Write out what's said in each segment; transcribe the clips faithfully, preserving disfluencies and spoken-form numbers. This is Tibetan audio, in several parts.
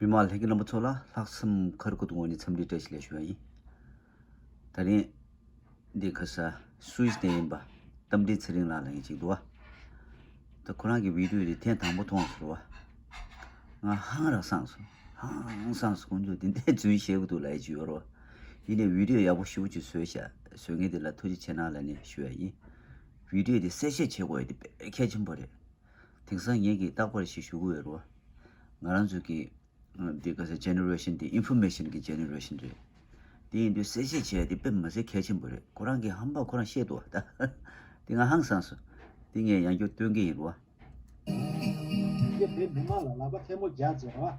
མི་མང་ལྷན་རྒྱས་རྣམ་པ་ཚོ་ལ་ལྷག་བསམ་ཁ་རུ་ཁུ་ཐུག་ངོས་ནས་འཚམས་འདྲི་བཀྲ་ཤིས་བདེ་ལེགས་ཞུ་བ་ཡིན། དེ་རིང་འདི་ཁ་ས་སུད་སི་ནས་ཡིན་པ་རྟ་མགྲིན་ཚེ་རིང་ལགས་ལ་ཡིན་ཅིག་འདུག་བ། ད་ཁོ་རང་གི་བི་ཌིའོ་དེ་ཐེངས་དང་པོ་མཐོང་སོང་བ། ང་ཧང་རང་སངས་སོང་། ཧང་སངས་སོང་། ཁོང་ཚོས་དེ་འདྲའི་རྫུན་བཤད་གི་འདུག་ལབ་ཡ་ཅིག་ཡོད་རེད་བ། ཡིན་ནའི་བི་ཌིའོ་ཡག་པོ་ཞེ་པོ་ཅིག་བཟོས་ཤག་བཟོ་མཁན་དེ་ལ་ཐུགས་རྗེ་ཆེ་གནང་ལབ་ནས་ཞུ་ཡ་ཡིན། བི་ཌིའོ་དེ་གསལ་བཤད་བྱེད་དགོས་ཡ་དེ་དཔེ་གལ་ཆེན་པོ་རེད། དེང་སང་ངེད་ཀྱིས་རྟག་པར་ཞིག་ཞུ་གི་ཡོད་རེད་བ། ང་རང་ཚོ་གི་འདི་ག་ཟེར་ཇེ་ནེ་རེ་ཤན་འདི་ཨིན་ཕོར་མེ་ཤན་གི་ཇེ་ནེ་རེ་ཤན་རེད། དེ་ཡིན་དུས་གསལ་བཤད་བྱས་ཏེ་དཔེ་མི་སྲིད་གལ་ཆེན་པོ་རེད། ཁོ་རང་གི་ཧམ་པ་ཁོ་རང་བཤད་འདུག་ད། དེ་ང་ཧང་སངས་སོང་། དེ་ངས་ཡང་བསྐྱར་སྟོན་གྱི་ཡིན་རེད་བ། དེ་བོད་མི་མང་ལ་ལག་པ་ཐལ་མོ་སྦྱར་བྱས་རེད་བ།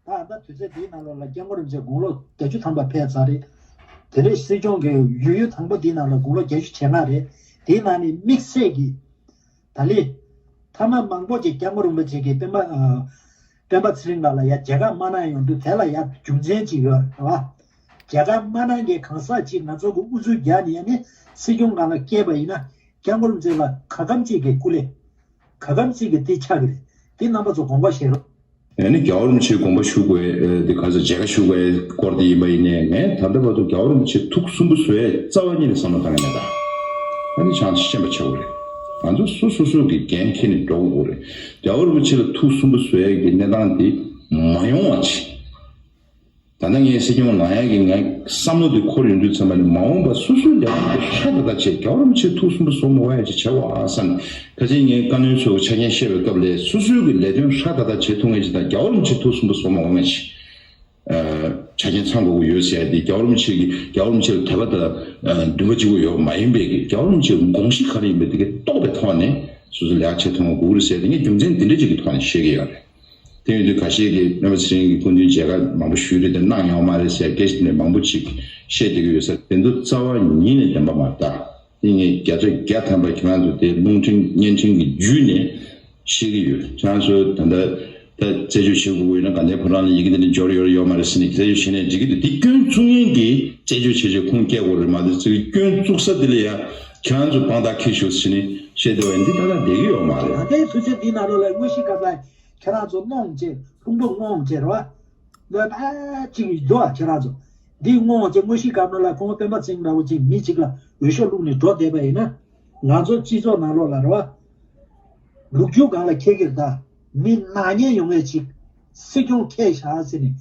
ད་ད་དུས་ཚོད་འདིའི་ནང་ལོགས་ལ་སྐྱབས་མགོན་རིན་པོ་ཆེ་དགུང་ལོ་བརྒྱད་ཅུ་ཐམ་པ་ཕེབས་ཚར་རེད། དེ་རིང་སྲིད་སྐྱོང་གི་ཡུལ་ཡུལ་དང་པོ་འདིའི་ནང་ལ་དགུང་ལོ་བརྒྱད་ཅུ་ཞེ་ལྔ་རེད། དེའི་ནང་ནས་དམིགས་བསལ་གྱི་ད་ལི། ཐ་མ་མང་པོ་ཅིག་སྐྱབས་མགོན་རིན་པོ་ཆེ་གིས་སྤེན་པ་ཨ། སྤེན་པ་ཚེ་རིང་ལགས་ལ་ཡ་མཇལ་ཁ་མ་གནང་ཡོང་དུས་དེ་ལ་ཡ་རྒྱུ་མཚན་ཅིག་ཡོད་རེད་བ། མཇལ་ཁ་མ་གནང་མཁན་གང་ཟག་ཅིག་ང་ཚོ་གི་ཨུ་ཚུགས་རྒྱག་ནས་ཡ་ནི་སྲིད་སྐྱོང་སྒང་ལ་བསྐྱལ་བ་ཡིན་ན་སྐྱབས་མགོན་རིན་པོ་ཆེ་ལ་ག་གམ་ཅིག་གི་སྐུ་ལས། ག་གམ་ཅིག་གི་དེ་ཆགས་ཀྱི་རེད། དེ་རྣམ་པ་ཚོ་དགོངས་པ་བཞེས་རོགས། ཨ་ནི་རྒྱལ་བ་རིན་པོ་ཆེའི་དགོངས་པ་ཞུ་དགོས་དེ་ག་ཚོད་མཇལ་ཁ་ཞུ་དགོས་སྐོར་དེ་ཡིན་པ་ཡིན་ནའི་ངས་ད་ལྟ་བར་དུ་རྒྱལ་བ་རིན་པོ་ཆེ་ཐུགས་གསུམ་པོ་བཟོ་ཡས་རྩ་བ་ཉིད་ནས་བསམ་བློ་བཏང་གི་མེད་ད། ཨ་ནི་ཅང་ཤེས་པ་ཆགས་དགོས་རེད། ང་ཚོ་སོ་སོ་སོ་གི་འགན་འཁྱེར་ནས་འགྲོ་དགོས་རེད། རྒྱལ་བ་རིན་པོ་ཆེ་ལ་ཐུགས་གསུམ་པོ་བཟོ་ཡས་ཀྱི་གནས་སྟངས་དེ་མ་ཡོང་བ་བྱེད། ད་ལྟ་ངས་སྲིད་སྐྱོང་ལངས་ཡག་གི་ངའི་བསམ་བློ་དེ་འཁོར་ཡོང་དུས་ཙམ་པ་ནས་མ་འོངས་པ་སོ་སོའི་ལས་དོན་དེ་ཧྲ་ཏག་ཏག་བྱས། རྒྱལ་བ་རིན་པོ་ཆེ་ཐུགས་གསུམ་པོ་བཟོ་མ་དགོས་ཡ་ཅིག་བྱེད་དགོས་ཨ་བསམ་ནས། ཁ་ཅིག་ངས་བཀའ་བློན་ཚོས་ཆ་རྐྱེན་བཤད་པའི་སྐབས་ལ་སོ་སོའི་གི་ལས་དོན་ཧྲ་ཏག་ཏག་བྱེད་ཐུབ་མཁན་ཅིག་དང་རྒྱལ་བ་རིན་པོ་ཆེ་ཐུགས་གསུམ་པོ་བཟོ་མ་དགོས་མཁན་ཅིག་ཆ་རྐྱེན་ཚང་དགོས་ཀྱི་ཡོད་ཟེར་ཡ་དེ། རྒྱལ་བ་རིན་པོ་ཆེ་གི་རྒྱལ་བ་རིན་པོ་ཆེ་ལ་དད་པ་དང་འདུན་པ་གཅིག་པོ་ཡོད་པ་མ་ཡིན་པའི་གི་རྒྱལ་བ་རིན་པོ་ཆེའི་དགོངས་གཞི་ག་རེ་ཡིན་པ་དེ་གི་རྟོགས་པའི་ཐོག་ནས་སོ་སོ་ལས་ཀ་བྱེད་ཐུབ་མཁན་དགོས་ཀྱི་རེད་ཟེར་ཡ་དེ་ངས་རྒྱུ་མཚན་དེ་འདྲ་ཅིག་གི་ཐོག་ནས་བཤད་ཀྱི་ཡོད་རེད། དེ་ཡིན་དུས་ཁ་ཤས་ཀྱིས་སྤེན་པ་ཚེ་རིང་གི་སྐུ་མདུན་མཇལ་ཁ་མང་པོ་ཞུས་རེད་དེ་གནང་ཡོད་མ་རེད་ཟེར་སྐད་ཆ་དེ་འདྲ་མང་པོ་ཅིག་བཤད་བསྡད་ཀྱི་ཡོད་ས་དེ་ཚོ་རྩ་བ་ཉིད་ནས་བདེན་པ་མ་རེད་ད། དེ་ངས་བརྒྱ་ཆ་བརྒྱ་ཐམ་པ་ཁྱེད་རང་ཚོ་དེ་རླུང་འཕྲིན་བརྙན་འཕྲིན་གྱི་བརྒྱུད་ནས་བཤད་ཀྱི་ཡོད། ཁྱེད་རང་ཚོ་ད་ལྟ་ད་རྩད་གཅོད་བྱེད་དགོས་ཀྱི་ཡོད་ན་དགའ་ལྡན་ཕོ་བྲང་ལ་ཡི་གེ་འདི་འདྲ་འབྱོར་ཡོད་རེད་ཡོད་མ་རེད་ཟེར་ནས་རྩད་གཅོད་བྱས་ནས་འགྲིག་གི་འདུག་དེ་སྐྱོན་བཙུགས་མཁན་གྱིས་རྩད་གཅོད་བྱས་བྱས་ཁུངས་སྐྱེལ་དགོས་རེད་མ་གཏོགས་སྐྱོན་བཙུགས་ས་དེ་ལ་ཡ་ཁྱེད་རང་ཚོ་དཔང་རྟགས་འཁྱེར་ཤོག་ཟེར་ནས་བཤད་བསྡད་པ་ཡིན་འདི་ད་ལྟ་བསྡད་ཀྱི་ཡོད་མ་རེད། ད་ལྟའི་དུས་ཚོད་འདི་ནང་ལོགས་ལ་དངོས་གཞི་སྐབས་ལ། ཁྱེད་རང་ཚོ་སྣོམ་བྱས་ལྷུན་པོ་སྔོམ་བྱས་རེད་བ། ལོས་ཕལ་ཅིག་འགྲོ་བ་ཁྱེད་རང་ཚོ། འདི་སྔོན་ཅིག་དངོས་གཞི་སྐབས་ནང་ལ་ཁོང་སྤེན་པ་ཚེ་རིང་འདྲ་བོ་ཅིག་མི་གཅིག་ལ་འོས་ཤོག་བླུགས་ནས་འགྲོ་བསྡད་པ་ཡིན་ན། ང་ཚོ་སྤྱི་ཚོགས་ནང་ལོགས་ལ་རེད་བ། ལུག་ཁྱུ་སྒང་ལ་འཁེལ་གྱི་རེད་ད། མི་སྣང་བརྙན་ཡོང་ངེས་ཅིག་སྲིད་སྐྱོང་འཁེལ་བཞག་ཟེར་ནས།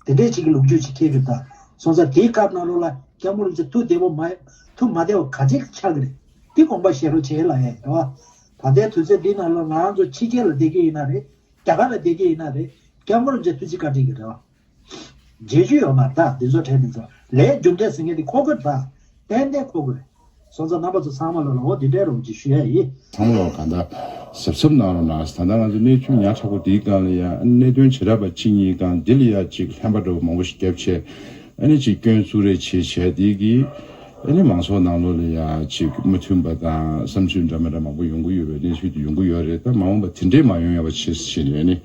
དེ་འདྲས་ཅིག་གི་ལུག་ཁྱུ་ཅིག་འཁེལ་གྱི་རེད་ད། སོང་ཙང་དེའི་སྐབས་ནང་ལོགས་ལ་སྐྱབས་མགོན་རིན་པོ་ཆེ་ཐུགས་བདེ་པོ་མ་ཐུགས་མ་བདེ་བ་ག་ཅིག་ཆགས་ཀྱི་རེད། འདི་དགོངས་པ་བཞེས་རོགས་བྱེད་ལ་ཡ་རེད་བ། ད་ལྟའི་དུས་ཚོད་འདི་ནང་ལ་ང་རང་ཚོ་ཕྱི་རྒྱལ་ལ་བསྡད་ཀྱི་ཡིན་ན་རེད། རྒྱ་གར་ལ་བསྡད་ཀྱི་ཡིན་ན་རེད། སྐྱབས་མགོན་རིན་པོ་ཆེ་ཐུགས་རྗེ་བཀའ་དྲིན་གྱི་རེད་བ། བརྗེད་རྒྱུ་ཡོད་མ་རེད་ད། འདི་ཚོ་དྲན་འདི་ཚོ་ལས་རྒྱུ་འབྲས་ཟེར་མཁན་འདི་ཁོ་དགོས་རེད་ད། ཏན་ཏན་ཁོ་དགོས་རེད། སོང་ཙང་རྣམ་པ་ཚོ་ཚང་མ་ལོ་ལ་འོ་འདི་འདྲའི་རོགས་ཀྱིས་ཞུ་ཡ་ཡིན། ཚང་མ་ལོ་གང་ལྟར་གཟབ་གཟབ་གནང་རོགས་གནང་། ད་ལྟ་ང་ཚོ་གནས་ཚུལ་ཉག་ཕྲ་པོ་འདིའི་སྒང་ལ་ཡ་གནད་དོན་བྱེ་བྲག་པ་གཅིག་གཉིས་སྒང་འདི་ལ་ཡ་གཅིག་ལྷན་པ་འདྲ་བོ་མང་པོ་ཞིག་བརྒྱབ་བྱས། ཨ་ནི་གཅིག་སྐྱོན་བཙུགས་རེས་བྱེད་བྱས་འདི་གིས་ཨ་ནི་མང་ཚོགས་ནང་ལོགས་ལ་ཡ་གཅིག་མི་མཐུན་པ་དང་བསམ་ཚུལ་འདྲ་མི་འདྲ་མང་པོ་ཡོང་གི་ཡོད་པའི་གནས་ཚུལ་དེ་ཡོང་གི་ཡོད་རེད། ད་མ་འོངས་པ་དེ་འདྲས་མ་ཡོང་ཡ་བ་བྱེད་ཟེར་བྱས་ནས་ཨ་ནི་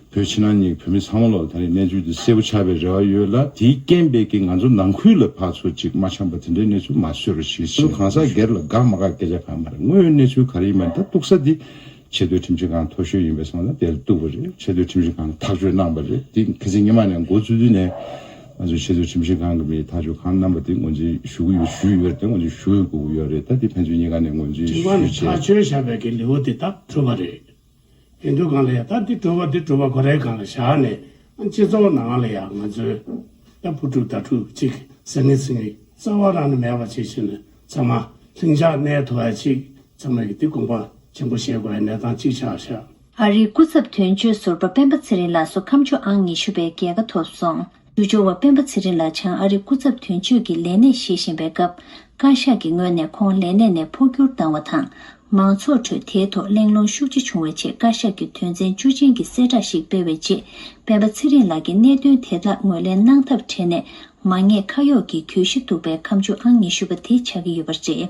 བོད་ཕྱི་ནང་གཉིས་བོད་མི་ཚང་མ་ལོག་ད་རེས་གནས་ཚུལ་དེ་གསལ་པོ་ཆགས་པའི་རེ་བ་ཡོད་ལ། དེའི་རྐྱེན་པས་ཀྱི་ང་ཚོ་ནང་ཁུལ་ལ་ཕར་ཚུར་གཅིག་མ་འཆམ་པ་དེ་འདྲའི་གནས་ཚུལ་མ་བཟོ་རོགས་ཞེས་བཤད། གང་ཟག་སྒེར་ལ་དགའ་མ་དགའ་སྐད་ཆ་གང་མ་རེད། དངོས་ཡོད་གནས་ཚུལ་ག་རེ་ཡིན་མ་རེད། ད་གཏུག་ས་འདི་ཆེས་མཐོའི་ཁྲིམས་ཞིབ་ཁང་མཐོ་ཤོས་ཡིན་པའི་སོང་ན་དེར་གཏུག་པ་རེད། ཆེས་མཐོའི་ཁྲིམས་ཞིབ་ཁང་ཐག་གཅོད་གནང་པ་རེད། དེ་ཁ་སང་སྔོན་མ་ནས་འགོ་བཙུགས་དུས་ནས་ང་ཚོས་ཆེས་མཐོའི་ཁྲིམས་ཞིབ་ཁང་གི་མིས་ཐག་གཅོད་གང་གནང་པ་དེ་ངོས་འཛིན་ཞུ་གི་ཡོད། ཞུ་ཡི་ཡོད་རེད། དེ་ངོས་འཛིན་ཞུ་དགོས་ཀྱི་ཡོད་རེད། ད་དེ་ཕན་ཚུན་གཉིས་ཀ་ནས་ངོས་འཛིན་ཞུ་བྱས། ཐག་གཅོད་བཞག་པའི་གི་ལེའུ་དེ་ད་གྲུབ་པ་རེད། ཡིན་དུས་སྒང་ལ་ཡ་ད་འདི་གྲུབ་པ་འདི་གྲུབ་པ་ག་རེ་སྒང་ལ་བཞག་ནས་སྤྱི་ཚོགས་ནང་ལ་ཡ་ང་ཚོའི་ད་ཕུ་དཀྲུག་ད་དཀྲུག་ཅིག་ཟང་ངེ་ཟིང་ངེ་རྩ་བ་རང་ནས་མེད་པ་བྱེད་ཕྱིན་ནས་ཚང་མ་ལྷིང་འཇགས་གནས་ཐུབ་ཡ་ཅིག་ཚང་མས་ཀྱི་འདི་དགོངས་པ་ཆེན་པོ་བཞེས་དགོས་ཡ་གནས་སྟངས་གཅིག་ཆགས་ཤག་ཨ་རིའི་སྐུ་ཚབ་དོན་གཅོད་ཟུར་པ་སྤེན་པ་ཚེ་རིང་ལགས་སུ་ཁམས་ཆུ་ཨང་ཉི་ཤུ་པའི་རྒྱལ་ཁ་ཐོབ་སོང་། ཞུ་སྦྱོར་བ་སྤེན་པ་ཚེ་རིང་ལགས་བྱང་ཨ་རིའི་སྐུ་ཚབ་དོན་གཅོད་ཀྱི་ལས་གནས་བཞེས་བཞིན་པའི་སྐབས། བཀའ་ཤག་གི་ངོས་ནས་ཁོང་ལས་གནས་ནས་འཕོ་འགྱུར་བཏང་བ་དང་། མང་ཚོགས་ཁྲོད་དེའི་ཐོག་གླེང་སློང་ཤུགས་ཆེ་བྱུང་བའི་རྗེས། བཀའ་ཤག་གིས་དོན་ཚན་བཅུ་ཅན་གྱི་གསལ་བསྒྲགས་ཤིག་སྤེལ་བའི་རྗེས། སྤེན་པ་ཚེ་རིང་ལགས་ཀྱིས་གནད་དོན་དེ་དག་ངོས་ལེན་གནང་ཐབས་བྲལ་ནས། མ་ཉེས་ཁ་གཡོགས་ཀྱི་གྱོད་གཞི་འདུག་པའི་ཁ་མཆུ་ཨང་ཉི་ཤུ་པ་དེ་ཆགས་ཀྱི་ཡོད་པ་རེད།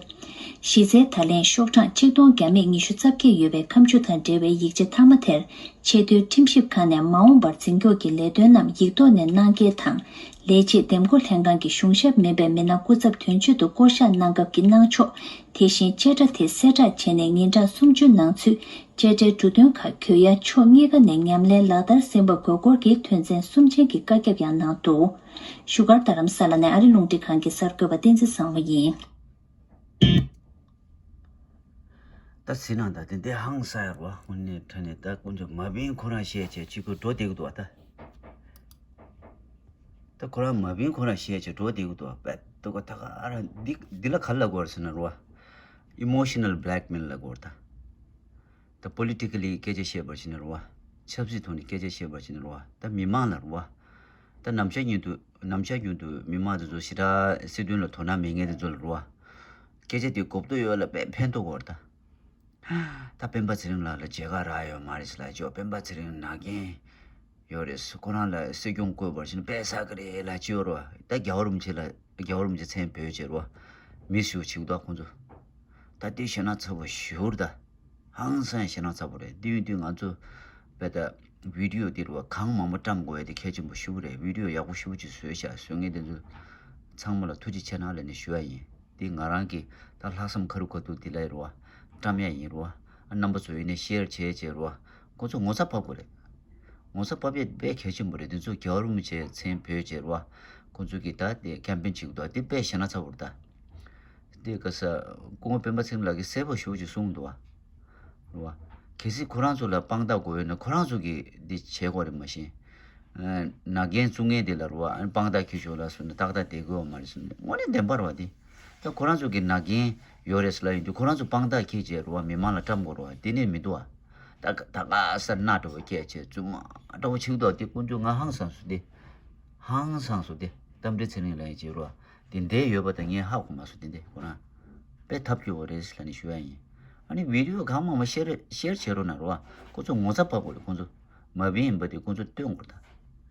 གཞི་རྩའི་བརྡ་ལན་ཤོག་གྲངས་གཅིག་སྟོང་བརྒྱ་མེད་ཉི་ཤུ་རྩ་བརྒྱད་ཡོད་པའི་ཁ་མཆུ་དང་འབྲེལ་བའི་ཡིག་ཆ་མཐའ་མ་དེར། ཆེས་མཐོའི་ཁྲིམས་ཞིབ་ཁང་ནས་མ་འོངས་པར་འཛིན་སྐྱོང་གི་ལས་དོན་རྣམས་ཡིག་ཐོག་ནས་གནང་གལ་དང་། ལས་བྱེད་འདེམས་བསྐོ་ལྷན་ཁང་གི་གཞུང་ཞབས་མིན་པའི་མི་སྣ་སྐུ་ཚབ་དོན་གཅོད་དུ་བསྐོ་གཞག་གནང་སྐབས་ཀྱི་གནང་ཕྱོགས། དེ་བཞིན་བཅད་ཁྲ་དེ་གསལ་བསྒྲགས་བྱས་ནས་ཉིན་གྲངས་སུམ་ཅུའི་ནང་ཚུད། འཕྲལ་འཕྲལ་འབྲུ་དོན་ཁག་གྱོད་ཡ་ཕྱོགས་གཉིས་ཀ་ནས་མཉམ་ལས་ལག་བསྟར་ཟིན་པ་དགོས་སྐོར་གྱི་དོན་ཚན་གསུམ་ཅན་གྱི་བཀའ་ཁྱབ་ཡང་གནང་འདུག་བཞུགས་སྒར་རྡ་རམ་ས་ལ་ནས་ཨ་རི་རླུང་འཕྲིན་ཁང་གི་གསར་འགོད་པ་བསྟན་འཛིན་བཟང་མོ་ཡིན། ད་ཟིན་ན་ད་དེ་འདི་ཧང་སང་ཡ་རོ། དངོས་གནས་དྲང་གནས་ད་དཀོན་མཆོག་མ་བིན་ཁོ་རང་བཤད་བྱས་ཅིག་གུ་འགྲོ་བསྡད་ཀྱི་འདུག་བ་ད། ད་ཁོ་རང་མ་བིན་ཁོ་རང་བཤད་བྱས་འགྲོ་བསྡད་ཀྱི་འདུག་བ། ད་ག་ད་ག་ཨ་ར་འདི་འདི་ལ་ག་ལ་གོ་ར་ཟེར་ན་རོ། ཨི་མོ་ཤི་ནལ་བྷི་ལེག་མེལ་ལ་གོ་ར་ད། ད་པོ་ལི་ཊི་ཀ་ལི་སྐད་ཆ་བཤད་པར་བྱས་ན་རེད་བ། ཆབ་སྲིད་ཐོག་ནས་སྐད་ཆ་བཤད་པར་བྱས་ན་རེད་བ། ད་མི་མང་ལ་རེད་བ། ད་ནམ་ཞག་ཉིན་དུ་ནམ་ཞག་རྒྱུན་དུ་མི་མང་དེ་ཚོ་ཞེ་དྲག་སྲིད་དོན་ལ་དོ་སྣང་མེད་མཁན་དེ་ཚོ་ལ་རེད་བ། སྐད་ཆ་དེ་གོ་བསྡུར་ཡོད་ལ་དཔེ་ཕན་ཐོགས་ཡོད་རེད་ད། ད་སྤེན་པ་ཚེ་རིང་ལགས་ལ་མཇལ་ཁ་རག་ཡོད་མ་རེད་ཟེར་ལབ་ཅོག་སྤེན་པ་ཚེ་རིང་ན་རྒན་ཡོད་རེད། ཁོ་རང་ལ་སྲིད་སྐྱོང་བསྐོས་པར་བྱས་ན་དཔེ་བསགས་ཀྱི་རེད་ལབ་ཅོག་རེད་བ། ད་རྒྱལ་བ་རིན་པོ་ཆེ་ལ་རྒྱལ་བ་རིན་པོ་ཆེ་མཚན་འབོད་བྱས་རེད་བ། མི་ཞུ་ཆིག་ཏོག་ཁོང་ཚོ། ད་དེ་ཞེ་ན་ཚ་པོ་ཞུ་རེད་ད། ཧང་སང་ཞེ་ན་ཚ་པོ་རེད། དེ་ཡིན་དུས་ང་ཚོ་བས་ད་བི་ཌི་ཡོ་འདི་རུ་བ་གང་མང་པོ་བཀྲམ་དགོས་ཡ་དེ་གལ་ཆེན་པོ་ཞེ་པོ་རེད། བི་ཌི་ཡོ་ཡག་པོ་ཞེ་པོ་ཅིག་བཟོས་ཤག་བཟོ་མཁན་དེ་ཚོ་ཚང་མ་ལ་ཐུགས་རྗེ་ཆེ་གནང་ལབ་ནས་ཞུ་ཡ་ཡིན། དེ་ང་རང་གི་ད་ལྷག་བསམ་ཁ་རུ་ཁ་ཐུག་དེ་ལ་ཡིན་རུ་བ་བཀྲམ་ཡ་ཡིན་རུ་བ། རྣམ་པ་ཚོ་ཡིན་ནས་ཤེར་བྱས་བྱས་རུ་བ། ཁོ་ཚོ་ངོ་ཚ་བབས་དགོས་རེད། ངོ་ཚ་བབས་ཡ་དཔེ་གལ་ཆེན་པོ་རེད། དེ་ཚོ་རྒྱལ་བ་རིན་པོ་ཆེ་མཚན་འབོད་བྱས་རུ་བ། ཁོ་ཚོ་གི་ད་དེ་ཀེམ་པེན་བྱེད་ཀྱི་འདུག་དེ་དཔེ་ཞེ་ན་ཚ་པོ་རེད་ད། དེ་ག་ས་སྐུ་ངོ་སྤེན་པ་ཚེ་རིང་ལགས་ཀྱིས་གསལ་པོ་ཞེ་པོ་ཅིག་གསུངས་འདུག་བ། རེད་བ། གལ་སྲིད་ཁོ་རང་ཚོ་ལ་དཔང་རྟགས་དགོས་ཡོད་ན་ཁོ་རང་ཚོ་གིས་འདི་བྱེད་དགོས་རེད་མ་གཞི། ན་རྒན་བཙུགས་མཁན་དེ་ལ་རེད་བ། དཔང་རྟགས་ཁྱེར་ཤོག་ལབ་སོང་ན་ཏག་ཏག་བསྡད་དགོས་བ་མ་རེད་སོང་ན་དངོས་གནས་བདེན་པ་རེད་བ་དེ། ད་ཁོ་རང་ཚོ་གི་ན་རྒན་ཡོད་རེད་ཟེར་ལབ་ཡོང་དུས་ཁོ་རང་ཚོ་དཔང་རྟགས་ཁྱེར་བྱས་རེད་བ། མི་མང་ལ་བཀྲམ་དགོས་རེད་བ། དེ་ནས་མི་འདུག་བ། ད་ག་ད་ག་ས་སྣ་འདྲ་བོ་སྐད་བྱས་རྫུན་མ་འདྲ་བོ་བྱེད་འདུག་དེ་དཀོན་མཆོག་ང་ཧང་སངས་སོང་དེ། ཧང་སངས་སོང་དེ། རྟ་མགྲིན་ཚེ་རིང་ལགས་ཡིན་གཅིག་རོ། དེ་འདྲའི་ཡོད་པ་དང་ངས་ཧ་གོ་མ་སོང་དེ་འདྲ་ཁོ་རང་། དཔེ་ཐབས་སྐྱོ་བོ་རེད་ལབ་ནས་ཞུ་ཡ་ཡིན། ཨ་ནི་བི་ཌི་ཡོ་གང་མང་མང་ཤེར་ཤེར་བྱེད་རོགས་གནང་རོ། ཁོ་ཚོ་ངོ་ཚ་བབས་དགོས་རེད་ཁོ་ཚོ། མ་བིན་ཡིན་པ་དེ་ཁོ་ཚོ་སྟོན་དགོས་རེད་ད།